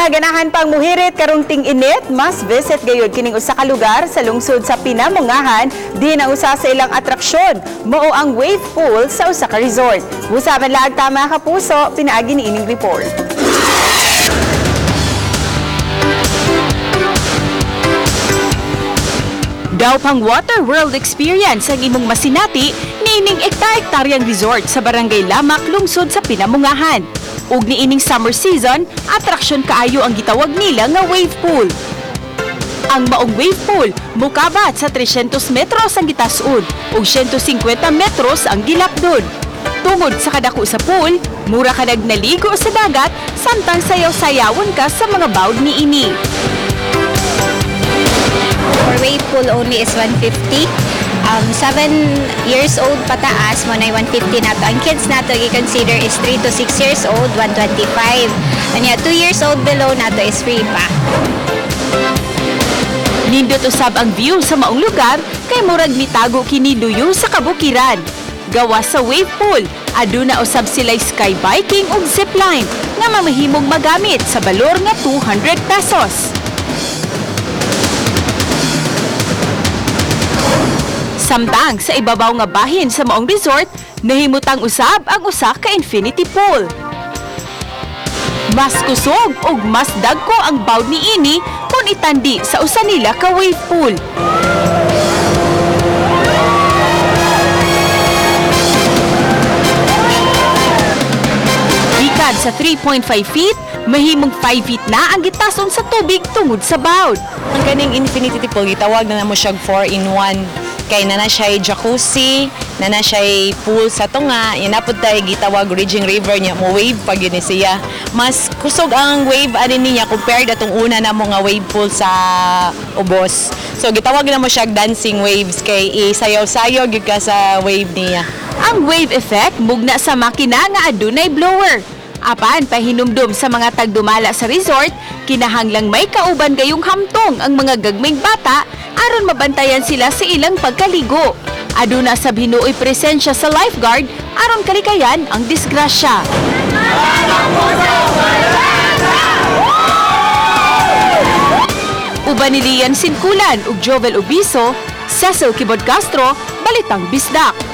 Mga ganahan pang muhirit karong ting-init, must visit gayud kining usa ka lugar sa lungsod sa Pinamungahan, din ang usa sa ilang atraksyon, mao ang wave pool sa usa ka resort. Busa man laag tama ka puso, pinaagi ni ining report. Daw pang water world experience ang imong masinati niining ekta-ektaryang resort sa Barangay Lamak, lungsod sa Pinamungahan. Ug niining summer season, atraksyon kaayo ang gitawag nila nga wave pool. Ang maong wave pool mukabat sa 300 metros ang gitas-on ug 150 metros ang gilapdon. Tungod sa kadako sa pool, mura ka nagnaligo sa dagat samtang sayaw-sayawon ka sa mga bawd niini. For wave pool only is 150. 7 years old pataas, mo na 150 nato. Ang kids nato i-consider is 3 to 6 years old, 125. Anya, 2 years old below nato is free pa. Nindot usab ang view sa maong lugar kay murag nitago kini luyo sa kabukiran. Gawas sa wave pool, aduna usab sila sky biking ug zipline nga mamahimong magamit sa balor nga 200 pesos. Samtang sa ibabaw nga bahin sa maong resort, nahimutang usab ang usa ka infinity pool. Mas kusog ug mas dagko ang bawd niini kung itandi sa usa nila ka wave pool. Gikan sa 3.5 feet, mahimong 5 feet na ang gitason sa tubig tungod sa bawd. Ang kaning infinity pool, gitawag na namo siyang 4-in-1. Kay na siya jacuzzi, na siya pool sa tunga, yan na pud tay gitawag Raging River niya, mo wave pag yun ni siya. Mas kusog ang wave ani niya compared atong una na mo nga wave pool sa ubos. So gitawag na mo siya dancing waves kay isayaw-sayaw gyud ka sa wave niya. Ang wave effect mugna sa makina nga adunay blower. Apan pahinumdum sa mga tagdumala sa resort, kinahanglang may kauban gayong hamtong ang mga gagmayng bata aron mabantayan sila sa ilang pagkaligo. Aduna sa hinuoy presensya sa lifeguard aron kalikayan ang disgrasya. Uban ni Lian Sinkulan ug Jovel Obiso, Cecil Kibod Castro, Balitang Bisdak.